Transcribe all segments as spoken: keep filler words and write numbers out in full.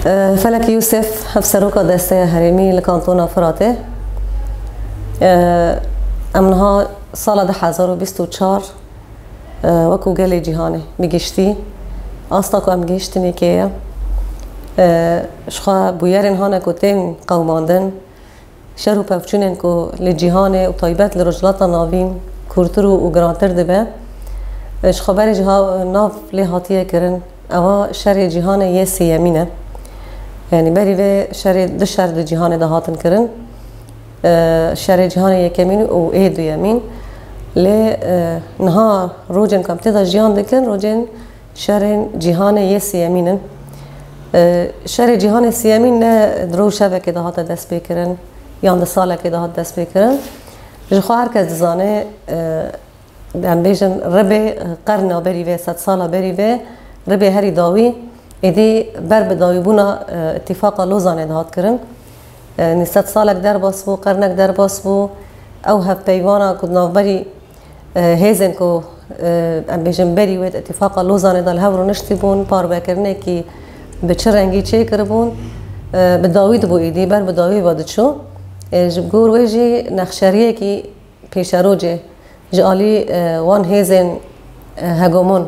Felekî Yûsef, Hevseroka Desteya Herêmî li Kantona Firatê. Em niha sala du hezar û bîst û çar, wekû gelê cîhanê bi giştî, asta ku em gihiştinê kê ye, ji xwe bûyerên hane ku tên qewimandin, şer û pevçûnên ku li cîhanê û taybet li Rojhilata Navîn kûrtir û, û girantir dibe, ji xwe berê jî ha-, nav lê hatiye kirin. Ewa şerê cîhanê yê sêyemîn e. Yanî berî vê şerê du şer di cîhanê de hatin kirin. E, şerê cîhanê yekemîn û ê duyemîn. Lê, e, niha rojên ku em tê de jiyan dikin, rojên şerên cîhanê yê sêyemîn in. E, şerê cîhanê sêyemîn ne di roj şevekê de hate destpêkirin, yan di salekê de hat destpêkirin. Ji xwe her kes dizane, e, em bêjin ribê qerna berî vê, sed sala berî vê, ribê herî dawî êdî ber bi dawîbûna, e, Îtîfaqa Lozanê de hat kirin. E, nî sed salek derbas bû, qernek derbas bû. Ew hevpeyvana ku di navberî e, hêzên ku, e, em bêjin berî wê di Îtîfaqa Lozanê de li hev rûniştî bûn, parvekirinekî bi çi rengî çêkiribûn, e, bi dawî dibû êdî, ber bi dawî ve diçû. E, ji gor wê jî nexşeriyekî pêşerojê ji alî, e, wan hêzên, e, hegemon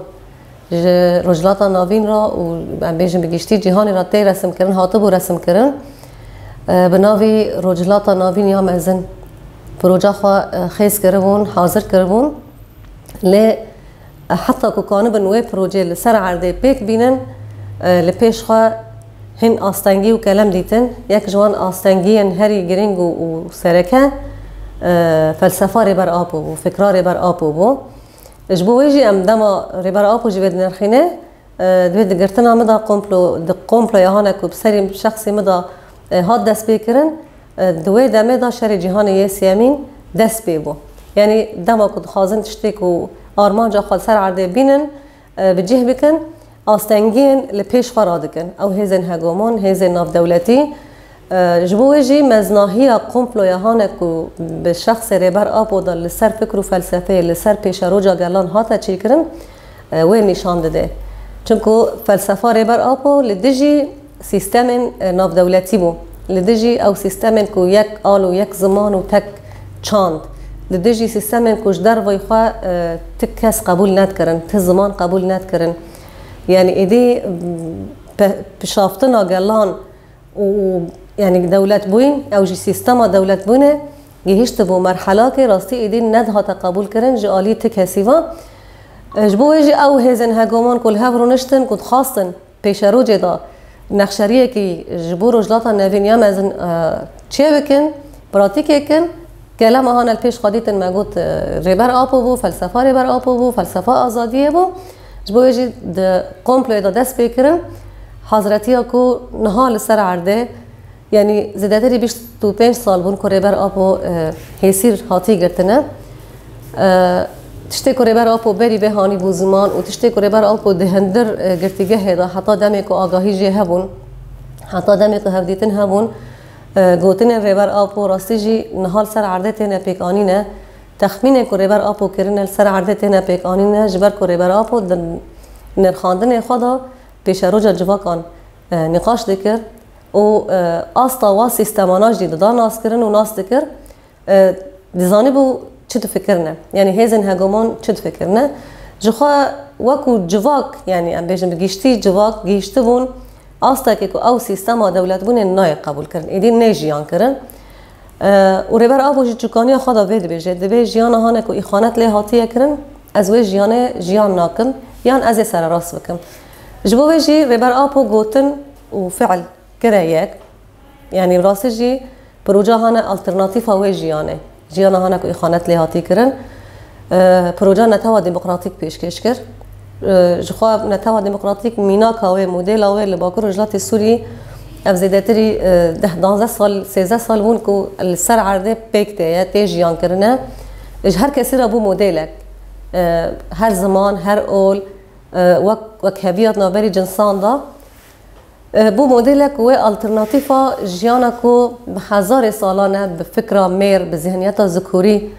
ji Rojhilata Navîn re û em bêjin bi giştî cîhanê re tê resimkirin, hatibû resimkirin. E, bi navî Rojhilata Navîn ya Mezin proja xwe, e, xêz kiribûn, hazir kiribûn. Lê, e, heta ku kanibin wê projê li ser erdê pêk bînin, e, li pêş xwe hin astengî û kelem dîtin. Yek ji wan astengiyên herî girîng û, û sereke, e, felsefa Rêber Apo bû, fikra Rêber Apo bû. Ji bo wê jî em dema Rêber Apo jî vê dinirxîne, e, di vê digirtina min de komplo, di komploya hane ku bi serî şexsî min de, e, hat destpêkirin, e, di wê demê de şerê cîhanê yê sêyemîn dest pê bû. Yanî dema ku dixwazin tiştê ku armanca xwe li ser erdê bînin, e, bi cih bikin, astengiyên li pêş xwe radikin. Ew hêzên hegemon, hêzên navdewletî, E, ji bo wê jî meznahiya komploya hane ku bi şexsê Rêber Apo de li ser fikr û felsefeyê, li ser pêşeroca gelan hate çêkirin, e, wê nîşan dide. Çimku felsefa Rêber Apo li dijî sîstemên, e, navdewletî bû. Li dijî ew sîstemên ku yek al û yek ziman û tek çand. Li dijî sîstemên ku ji derveyî xwe, e, ti kes qebûl nedikirin, ti ziman qebûl nedikirin. Yanî êdî, pe-, pişaftina gelan û, yanî dewletbûyîn, ew jî sîstema dewletbûyînê gihîştibû merhelakê rastî êdî nedihate qebûlkirin ji alî ti kesî ve. E, ji bo wê jî ew hêzên hegemon ku li hev rûniştin ku dixwastin pêşerojê de nexşeriyekî ji bo Rojhilata Nevîn ya Mezin, e, çêbikin, pratîkê kin, Gelema hane li pêş xwe dîtin, me got, e, Rêber Apo bû, felsefa Rêber Apo bû, felsefa azadiyê bû. Ji bo wê jî di komployê de dest pê kirin. Hazretiya ku niha li ser erdê, yanî zêdetirî bîst û pênc sal bûn ku Rêber Apo, e, hêsîr hatî girtine. E, tiştê ku Rêber Apo berî vê hanî bû ziman û tiştê ku Rêber Apo di hundir, e, girtîgehê de heta demê ku agahî jê hebûn, heta demê ku hevdîtin hebûn, E, gotinên Rêber Apo rastî jî niha li ser erdê têne pêkanîne. Texmînên ku Rêber Apo kirine li ser erdê têne pêkanîne, ji ber ku Rêber Apo di nirxandinê xwe de pêşeroja civakan, e, nîqaş dikir û, e, asta wa sîstemana jî dida naskirin û nas dikir. E, dizanîbû çi difikirine. Yanî hêzên hegemon çi difikirine. Ji xwe wekû civak, yanî em bêjin bi giştî civak gihîştibûn astekê ku ew sîstema dewletbûnê nayê qebûlkirin. Êdî nê jiyan kirin. E, û Rêber Apo jî çûkaniya xwe de vê dibêje, divê jiyana hane ku îxanet lê hatiye kirin, ez wê jiyanê jiyan nakim, yan ez ê sererast bikim. Ji bo vê jî Rêber Apo gotin û fiil kire yek. Yanî rastî jî proja hane alternatîfa wê jiyanê. Jiyana hane ku îxanet lê hatî kirin. E, proja netewa demokratîk pêşkêş kir. E, ji xwe netewa demokratîk mînaka wê, modela wê li Bakur Rojhilatê Sûrî ev zêdetirî, e, deh danzdeh sal, sêzdeh sal bûn ku li ser erdê pêk tê ye, tê jiyan kirine. Ji her kesî re bû modelek. E, her ziman, her ol, e, wek, wekheviya di navberî cinsan de. E, bû modelek wê alternatîfa jiyana ku bi hezarê salan e bi fikra mêr, bi zihniyeta zikurî,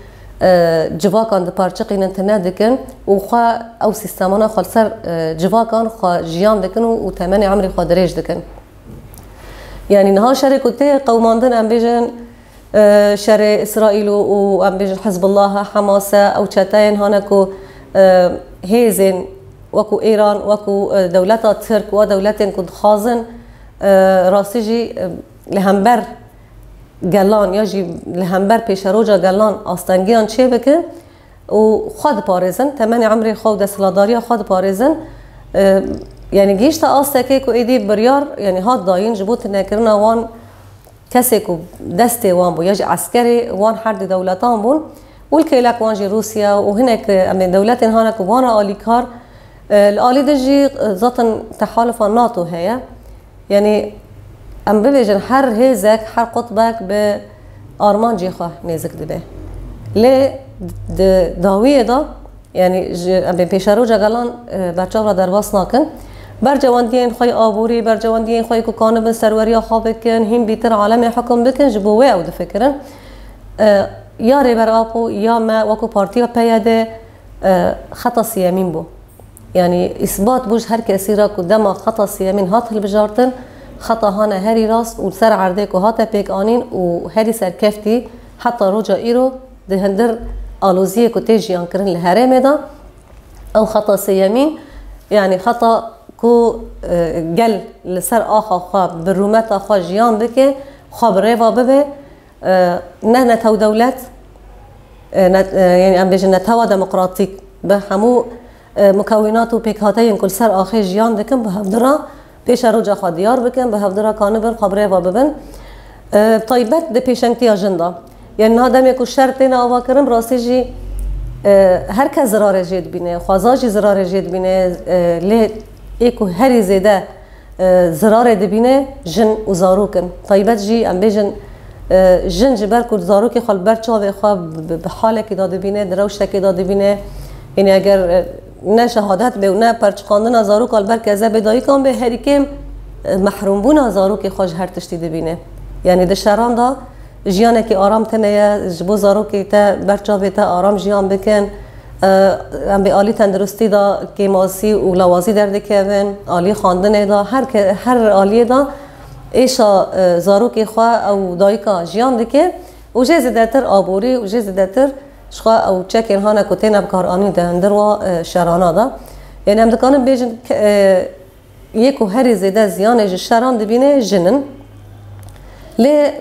e, civakan diparçiqînin, tune dikin û xwe ew sîstemana xwe li ser, e, civakan xwe jiyan dikin û, û temenê emrê xwe dirêj dikin. Yanî niha şerê ku tê qewimandin, em bêjin, e, şerê Îsraîl û, û em bêjin Hizbullah, Hamas e, ew çeteyên hane ku, e, hêzên wekû Îran, wekû, e, dewleta Tirk, wa dewletên ku dixwazin, e, rastî jî, e, li hember gelan ya jî li hember pêşeroja gelan astengiyan çêbikin û xwe diparêzin, temenê emrê xwe û desthilatdariya xwe diparêzin. E, yanî gihîşte astekê ku êdî biryar, yanî hat dayîn ji bo tunekirina wan kesê ku destê wan bû ya jî eskerê wan her du dewletan bûn û li kêlek wan jî Rûsya û hinek, em ê dewletên hane ku wan re alîkar, e, li alî din jî, e, zaten tehalufa NATO heye. Yanî em bibêjin her hêzek, her qutbek bi armancê xwe nêzik dibe. Lê di dawiyê de, yanî ji, em ê pêşeroja gelan, e, berçav re derbas nakin. Bercewendiyên xwe yê aborî, bercewendiyên xwe yê ku kanibin serweriya xwe bikin, hîn bîtir alemê hukum bikin, ji bo wê ew difikirin. E, ya Rêber Apo ya me wekû partiya P Y D, e, xeta siyemîn bû. Yanî îsbat bû ji her kesî re ku dema xeta siyemîn hat hilbijartin, xeta hane herî rast û li ser erdê ku hate pêk anîn û herî serkeftî heta roja îro di hundir aloziyê ku tê jiyan kirin li herêmê de, ew xeta sêyemîn, yanî xeta ku, e, gel li ser axa xwe, bi rûmeta xwe jiyan bike, xwe bi rêva bibe, e, ne netew dewlet, e, ne, e, yanî em bêjin netewa demokratîk, bi hemû, e, mukewînat û pêkhateyên ku li ser axê jiyan dikin, bi hevdira pêşeroja xwe diyar bikin, bi hevdira kanibin xwe bi rêva bibin. E, taybet di pêşengtiya jin de. Yanî niha demê ku şer têne avakirin, bi rastî jî, e, her kes zirarê jê dibîne, xweza jî zirarê jê dibîne, e, lê ê ku herî zêde, e, zirarê dibîne jin û zarok in. Taybet jî em bêjin, e, jin ji ber ku zarokê xwe li ber çavê xwe bi, bi, bi halekê de dibîne, di rewşekê de dibîne, yanî eger, e, ne şehadet bê û ne perçiqandina zaroka li ber kezebê dayikan bê, herî kêm, e, mehrûmbûna zarokê xwe ji her tiştî dibîne. Yanî di şeran de jiyanekî aram tune ye, ji bo zarokê te ber çavê te aram jiyan bikin. E, em bê alî tenduristî de kêmasî û lawazî derdikevin, alî xwendinê de, her ke-, her aliyê de êşa, e, zarokê xwe ew dayika jiyan dike û jê zêdetir aborî û jê zêdetir ji xwe ew çekên hane ku têne bikaranîn di hundir wa, e, şerana de. Yanî em dikarin bêjin ke-, e, yê ku herî zêde ziyanê ji şeran dibîne jin in. Lê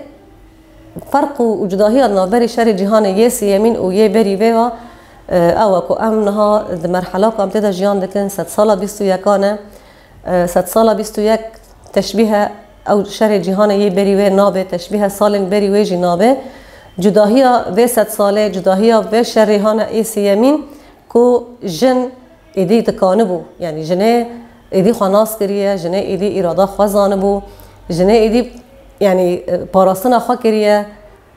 ferq û, û cudahiya di navberî şerê cîhanê yê sêyemîn û yê berî vê ve, e, ew e ku em niha di merhela ku em tê de jiyan dikin, sedsala bîst û yekan e. E, sedsala bîst û yek teşbîhe ew şerê cîhanê yê berî wê nabe, teşbîhe salên berî wê jî nabe. Cudahiya vê sedsalê, cudahiya vê şerê hane ê sêyemîn ku jin êdî dikanibû, yanî jinê êdî xwe nas kiriye, jinê êdî îrada xwe zanibû, jinê êdî, yanî, e, parastina xwe kiriye,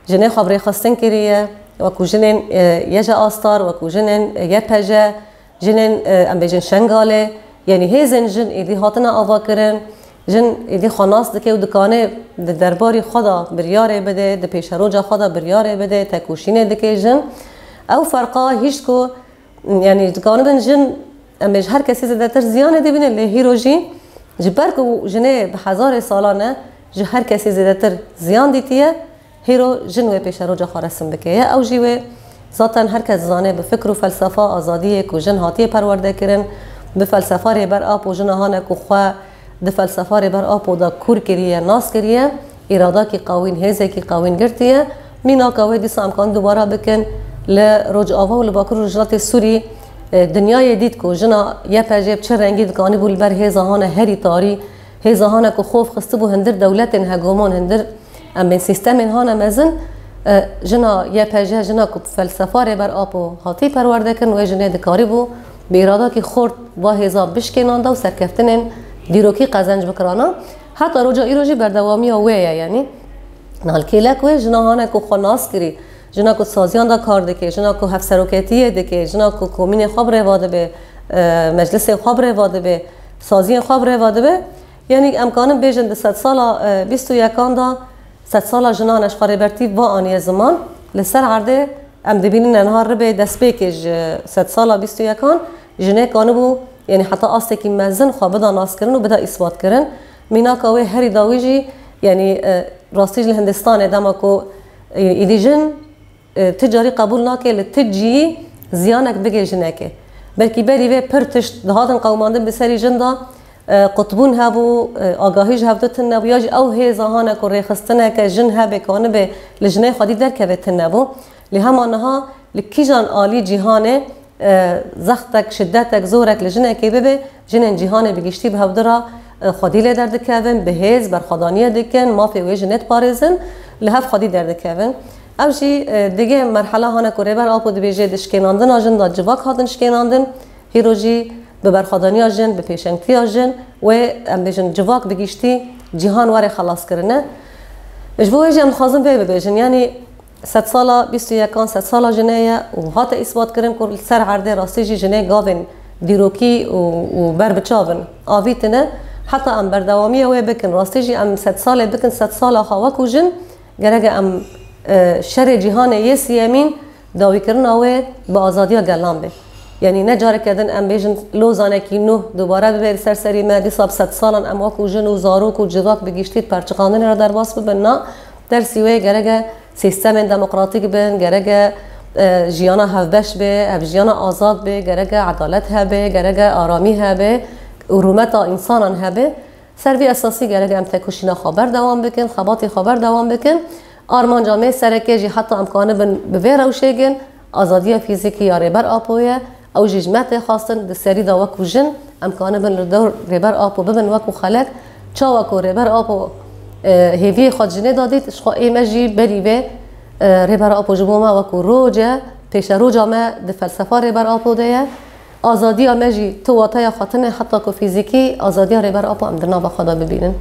jinê xwe bi rêxistin kiriye, wekû jinên, e, Y J A Star, wekû jinên, e, Y P J, jinên, e, em bêjin Şengalê, yanî hêzên jin êdî hatine avakirin, jin êdî xwe nas dike û dikane di derbarî xwe de biryarê bide, di pêşeroca xwe de biryarê bide, tekoşînê dike jin. Ew ferqa hişt ku Yanî dikanibin jin, em ê ji her kesî zêdetir ziyanê dibîne, lê hîro jî ji ber ku jinê bi hezarê salan e ji her kesî zêdetir ziyan dîtiye, hîro jin wê pêşeroja xwe resim bike. Ya ew jî wê zaten her kes dizane bi fikr û felsefa azadiyê ku jin hatiye perwerde kirin, bi felsefa Rêber Apo jina hane ku xwe di felsefa Rêber Apo de kûr kiriye, nas kiriye, îradakî qewîn, hêzekî qewîn girtiye. Mînaka wê dîsa em kan dubara bikin li Rojava û li Bakur Rojhilatê Sûrî, e, dinyayê dît ku jina Y P G bi çi rengî dikanîbû li ber hêza hane herî tarî, hêza hane ku xof xistibû hundir dewletên hegemon, hundir em bên sîstemên hane mezin, e, jina Y P G, jina ku felsefa Rêber Apo hatî perwerde kirin, wê jinê dikarîbû bi îradakî xort va hêza bişkênanda û serkeftinên dîrokî qezenc bikirana. Heta roja îro jî berdewamiya wê ye, yanî nalkêlek wê jina hane ku xwe nas kirî, jina ku saziyan de kar dike, jina ku hevseroketiyê dike, jina ku komînê xwe bi rêva dibe, e, meclisê xwe bi rêva dibe, saziyên xwe bi rêva dibe. Yanî em kanin bêjin di sedsala, e, bîst û yekan de sedsala jinan e ji xwe Rêbertî va aniye ziman. Li ser erdê em dibînin niha ribê destpêkê ji sedsala bîst û yekan jinê kanibû, yanî heta astekî mezin xwe bida naskirin û bida îsbatkirin. Mînaka wê herî dawî jî Yanî, e, rastî jî li Hindistanê dema ku, e, êdî jin, e, ti carî qebûl nake li ti cihî ziyanek bigê jinekê. Belkî berî vê pir tişt dihatin qewimandin bi serî jin de, e, qutbûn hebû, e, agahî ji hevdu tune bû, ya jî ew hêza hane ku rêxistineke jin hebe, kanibe li jinê xwedî derkeve tune bû. Lê hema niha li kîjan alî cîhanê, e, zextek, şiddetek, zorek li jinekê bibe, jinên cîhanê bi giştî bi hevdu re, e, xwedî lê derdikevin, bi hêz berxwedaniyê dikin, mafê wê jinê diparêzin, li hev xwedî derdikevin. Ev jî, e, digê merhela hane ku Rêber Apo dibêje di şikênandina jin de civak hatin şikênandin, hîro jî bi berxwedaniya jin, bi pêşengtiya jin wê, em bêjin, civak bi giştî cîhan were xelaskirine. Ji bo wê jî em dixwazin vê bibêjin, yanî sedsala, bîst û yekan sedsala jinê ye û hate îsbatkirin ku li ser erdê rastî jî jinê gavên dîrokî û, û ber bi çav in, avîtine. Heta em berdewamiya wê bikin, rastî jî em sedsalê bikin sedsala xwe wekû jin, gerek e em, e, şerê cîhanê yê siyemîn dawîkirina wê bi azadiya gelan be. Yanî ne careke din em bêjin lozanekî nû dubare bibe li ser serî me, dîsa bi sedsalan em wekû jin û zarok û civak bi giştî di perçiqandinê re derbas bibin. Na, tersî wê gerek e sîstemên demokratîk bin, gerek e, e, jiyana hevbeş be, hevjiyana azad be, gerek e edalet hebe, gerek e aramî hebe û rûmeta însanan hebe. Ser vî esasî gerek e em tekoşîna xwe berdewam bikin, xebatê xwe berdewam bikin. Armanca me sereke jî heta em kanibin bi vê rewşê gin, azadiya fîzîkî ya Rêber Apo ye. Ew jî ji me tê xwestin, di serî de wekû jin em kanibin li dor Rêber Apo bibin wekû xelek. Çawa ku Rêber Apo, e, hêviyê xwe jinê de dît, ji xwe ê me jî berî vê, e, Rêber Apo ji bo me wekû roc e, pêşeroca me di felsefa Rêber Apo de ye. Azadiya me jî tu wateya xwe tune, heta ku fîzîkî azadiya Rêber Apo em di nava xwe de bibînin.